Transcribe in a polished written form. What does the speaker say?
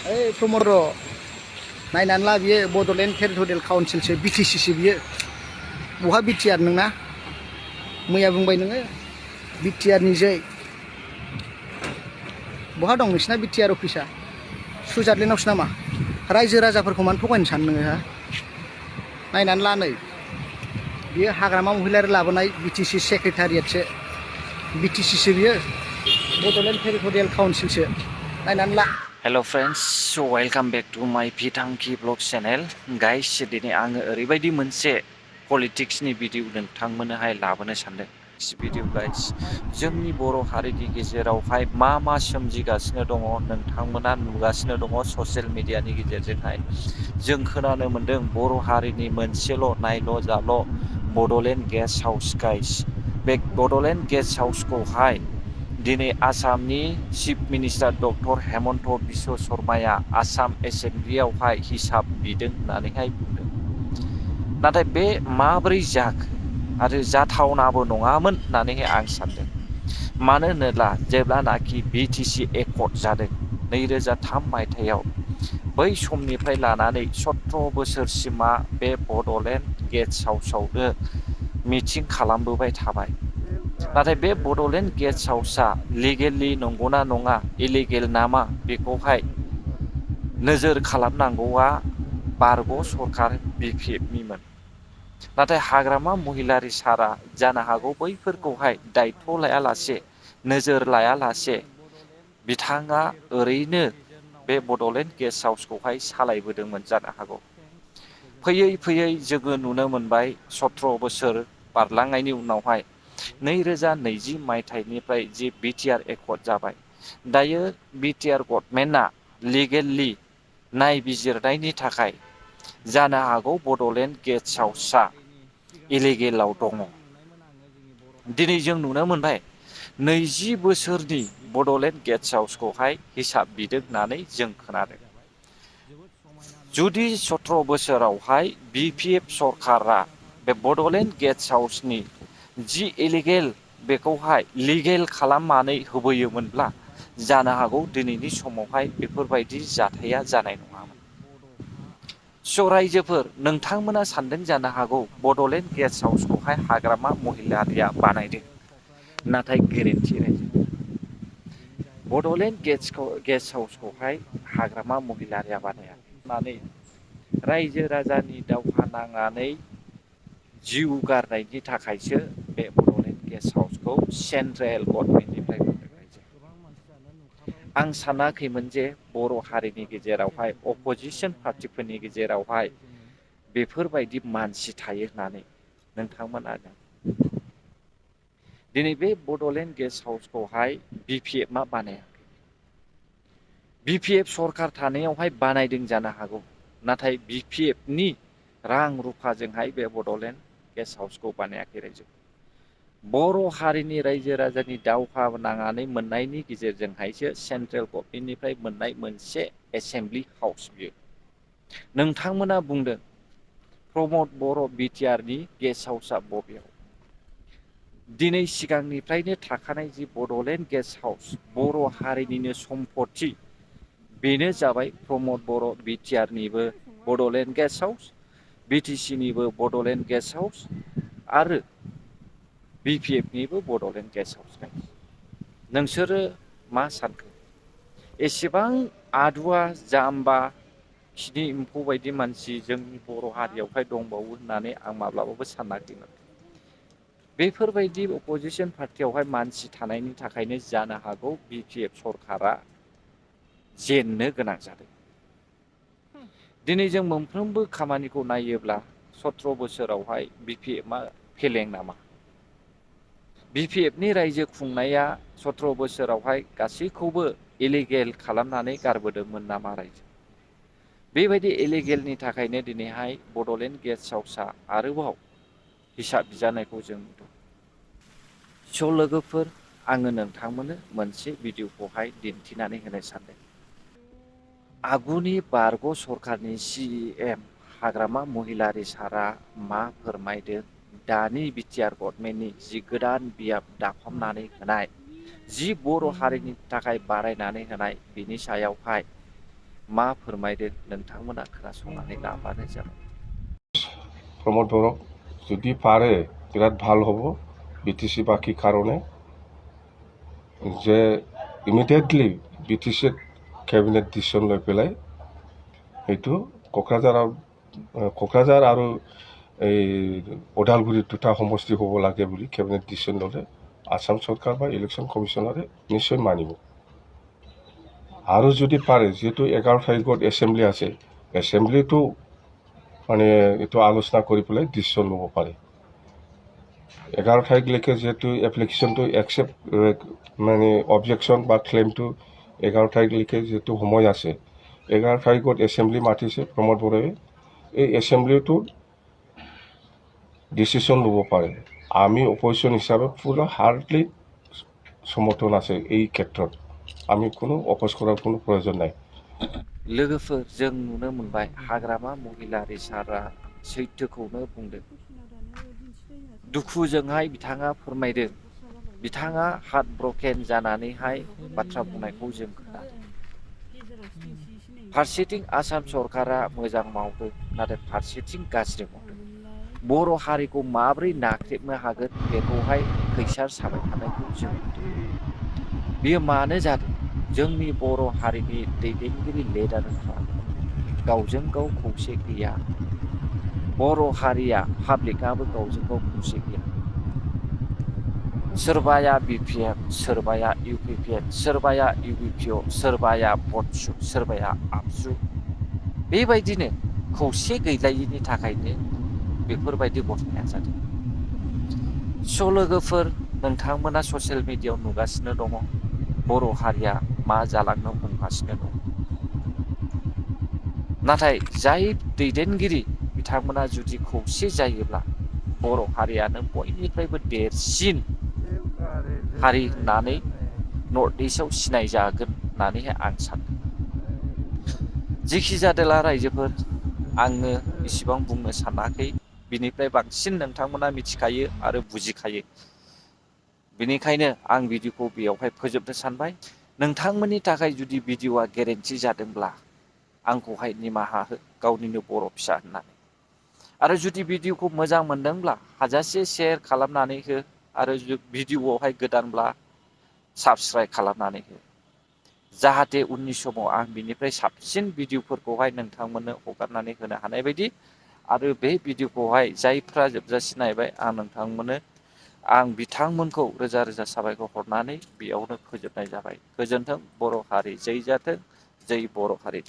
ओइ प्रमद नायनानै ला बियो बड'लेण्ड टेरिटरियेल काउन्सिलसो बिटिसिसो बियो बहा बिटिआर नोंना मैया बुंबाय नोङो बिटिआरनि जै बहा दं नोंसिना बिटिआर अफिसा सुइजारलेण्डआवसो नामा रायजो राजाफोरखौ मानो थगायनो सानो नोङो हा नायनानै ला नै बियो हाग्रामा महिलारि लाबोनाय बिटिसि सेक्रेटारियेटसो बिटिसिसो बियो बड'लेण्ड टेरिटरियेल काउन्सिलसो नायनानै ला hello friends welcome back to my बिथांखि ब्लग चैनल गाइस दिनै आङो ओरैबायदि मोनसे पलिटिक्सनि भिडिअ नोंथांमोननोहाय लाबोनो सानदों भिडिअ गाइस जोंनि बर' हारिनि गेजेरावहाय मा सोमजिगासिनो दङ नोंथांमोना नुगासिनो दङ ससियेल मिडियानि गेजेरजोंहाय जों खोनानो मोनदों बर' हारिनि मोनसेल' नायल' जाल' बड'लेण्ड गेस्ट हाउस गाइस बे बड'लेण्ड गेस्ट हाउसखौहाय दिनै आसामनि chief minister doctor Himanta Biswa शर्माया आसाम एसेम्ब्लियावहाय हिसाब बिदों होननानैहाय बुंदों नाथाय बे माबोरै जाखो आरो जाथावनाबो नङामोन होननानैहाय आं सानदों मानो होनोब्ला जेब्लानाखि बिटिसि एकर्ड जादों 2003 मायथाइयाव बै समनिफ्राय लानानै 17 बोसोरसिमा बे बड'लेण्ड गेस्ट हाउसआवनो मिटिं खालामबोबाय थाबाय नाथाय बे बड'लेण्ड गेस्ट हाउसआ लिगेलि नंगौना नङा इलिगेल नामा बेखौहाय नोजोर खालामनांगौआ बारग' सरखार बिपिएफनिमोन नाथाय हाग्रामा महिलारि सारा जानो हागौ बैफोरखौहाय दायथ' लायालासे नोजोर लायालासे बिथाङा ओरैनो बे बड'लेण्ड गेस्ट हाउसखौहाय सालायबोदोंमोन जानो हागौ फैयै फैयै जोङो नुनो मोनबाय 17 बोसोर बारलांनायनि उनावहाय 2020 मायथाइनिफ्राय जि बिटिआर एकर्ड जाबाय दायो बिटिआर गभर्नमेन्टआ लिगेलि नायबिजिरनायनि थाखाय जानो हागौ बड'लेण्ड गेस्ट हाउसआ इलिगेलाव दङ दिनै जों नुनो मोनबाय 20 बोसोरनि बड'लेण्ड गेस्ट हाउसखौहाय हिसाब बिदों होननानै जों खोनादों जुदि 17 बोसोरावहाय बिपिएफ सरकारा बे बड'लेण्ड गेस्ट हाउसनि जि इलिगेल बेखौहाय लिगेल खालामनानै होबोयोमोनब्ला जानो हागौ दिनैनि समावहाय बेफोरबायदि जाथाया जानाय नङामोन स' रायजोफोर नोंथांमोना सानदों जानो हागौ बड'लेण्ड गेस्ट हाउसखौहाय हाग्रामा महिलारिया बानायदों नाथाय गोरोन्थि रायजो बड'लेण्ड गेस्ट हाउसखौहाय हाग्रामा महिलारिया बानायाखै होननानै रायजो राजानि दावहा नांनानै जिउ गारनायनि थाखायसो बे बड'लेण्ड गेस्ट हाउसखौ सेन्ट्रेल गभर्नमेन्टनिफ्राय मोनदों आं सानाखैमोन जे बर' हारिनि गेजेरावहाय अपोजिसन पार्टिफोरनि गेजेरावहाय बेफोरबायदि मानसि थायो होननानै नोंथांमोना दिनै बे बड'लेण्ड गेस्ट हाउसखौहाय बिपिएफआ बानायाखै बिपिएफ सरखार थानायावहाय बानायदों जानो हागौ नाथाय बिपिएफनि रां रुफाजोंहाय बे बड'लेण्ड गेस्ट हाउसखौ बानायाखै रायजो बर' हारिनि रायजो राजानि दावहा नांनानै मोननायनि गेजेरजोंहायसो सेन्ट्रेल गभर्नमेन्टनिफ्राय मोननाय मोनसे एसेम्ब्लि हाउस बियो नोंथांमोना बुंदों प्रमद बर' बिटिआरनि गेस्ट हाउसआ बबेयाव दिनै सिगांनिफ्रायनो थाखानाय the Bodoland guest house Bodo' हारिनिनो सम्पति बेनो जाबाय प्रमद बर' बिटिआरनिबो बड'लेण्ड गेस्ट हाउस बिटिसिनिबो बड'लेण्ड गेस्ट हाउस आरो बिपिएफनिबो बड'लेण्ड गेस्ट हाउस नोंसोरो मा सानखो एसेबां आदुवा जाम्बा खिनि एम्फौ बायदि मानसि जोंनि बर' हारियावहाय दंबावो होननानै आं माब्लाबाबो सानाखैमोन बेफोरबायदि अपोजिसन पार्टियावहाय मानसि थानायनि थाखायनो जानो हागौ बिपिएफ सरकारा जेननो गोनां जादों दिनै जों मोनफ्रोमबो खामानिखौ नायोब्ला 17 बोसोरावहाय बिपिएफआ फेलें नामा बिपिएफनि रायजो खुंनाया 17 बोसोरावहाय गासैखौबो इलिगेल खालामनानै गारबोदोंमोन नामा रायजो बेबायदि इलिगेलनि थाखायनो दिनैहाय बड'लेण्ड गेस्ट हाउसआ आरोबाव हिसाब बिजानायखौ जों नुदों स' लोगोफोर आङो नोंथांमोननो मोनसे भिडिअखौहाय दिन्थिनानै होनो सानदों आगुनि बारग' सरखारनि CEM हाग्रामा महिलारि सारा मा फोरमायदों दानि बिटिआर गभर्नमेन्टनि जि गोदान बियाब दाफामनानै होनाय जि बर' हारिनि थाखाय बारायनानै होनाय बिनि सायावहाय मा फोरमायदों नोंथांमोना खोनासंनानै लाबानो जाबाय। प्रमोद बर' जुदि पारे बिराद ভাল হ'ব বিটিসি বাকি কারণে যে ইমিডিয়েটলি বিটিসি কেবিনেট ডিসিশন লৈ পেলাই এইটো কোকৰাঝাৰ আৰু এই ওদালগুৰি দুটা সমষ্টি হ'ব লাগে বুলি কেবিনেট ডিসিশন ল'লে আসাম সরকার বা ইলেকশন কমিশনারে নিশ্চয় মানিব। আৰু যদি পাৰে যেহেতু 11 তাৰিখত এছেম্বলি আছে এছেম্বলিটো মানে এইটো আলোচনা কৰি পেলাই ডিসিশন ল'ব পাৰে। 11 তাৰিখলৈকে যেহেতু এপ্লিকেশ্যনটো একচেপ্ট মানে অবজেকশ্যন বা ক্লেইমটো 11 তাৰিখলৈকে যেহেতু সময় আছে 11 তাৰিখত এছেম্বলি মাতিছে প্ৰমোদ বড়োৱে এই এছেম্বলিটো ডিসিশন ল'ব পাৰে। আমি অপজিশ্যন হিচাপে পুৰা হাৰ্ডলি সমৰ্থন আছে এই ক্ষেত্ৰত আমি কোনো অপ'জ কৰাৰ কোনো প্ৰয়োজন নাই। लोगोफोर जों नुनो मोनबाय हाग्रामा महिलारि सारा सैथोखौनो बुंदों। दुखुजोंहाय बिथाङा फोरमायदों बिथाङा हार्ट ब्रकेन जानानैहाय बाथ्रा बुंनायखौ जों खोनादों। फारसेथिं आसाम सरकारा मोजां मावदों नाथाय फारसेथिं गाज्रि मावदों। बर' हारिखौ माबोरै नाख्रेबनो हागोन बेखौहाय खैसार साबाय थानायखौ जों नुदों। बेयो मानो जादों जोंनि बर' हारिनि दैदेनगिरि लिडारफ्रा गावजों गाव खौसे गैया। बर' हारिया पाब्लिकआबो गावजों गाव खौसे गैया। सोरबाया BPF, सोरबाया UPPN, सोरबाया UPPO, सोरबाया बत्सु, सोरबाया आबसु। बेबायदिनो खौसे गैलायैनि थाखायनो बेफोरबायदि घटनाया जादों। स' लोगोफोर नोंथांमोना ससियेल मिडियायाव नुगासिनो दङ बर' हारिया मा जालांनो हमगासिनो दं। नाथाय जाय दैदेनगिरि बिथांमोना जुदि खौसे जायोब्ला बर' हारियानो बयनिफ्रायबो देरसिन हारि होननानै नर्थ इस्टआव सिनाय जागोन होननानैहाय आं सानो। जेखि जादोला रायजोफोर आङो इसिबां बुंनो सानाखै बिनिफ्राय बांसिन नोंथांमोना मिथिखायो आरो बुजिखायो। बेनिखायनो आं भिडिअखौ बेयावहाय फोजोबनो सानबाय। नोंथांमोननि थाखाय जुदि भिडिअआ गोरोन्थि जादोंब्ला आंखौहाय निमाहा हो गावनिनो बर' फिसा होननानै। आरो जुदि भिडिअखौ मोजां मोनदोंब्ला हाजासे शेयार खालामनानै हो आरो भिडिअआवहाय गोदानब्ला साबस्क्राइब खालामनानै हो। जाहाथे उननि समाव आं बिनिफ्राय साबसिन भिडिअफोरखौहाय नोंथांमोननो हगारनानै होनो हानाय बायदि आरो बे भिडिअखौहाय जायफ्रा जोबजासिम नायबाय आं बिथांमोनखौ रोजा रोजा साबायखर हरनानै बेयावनो फोजोबनाय जाबाय। गोजोन्थों बर' हारि जै जाथों जै बर' हारि।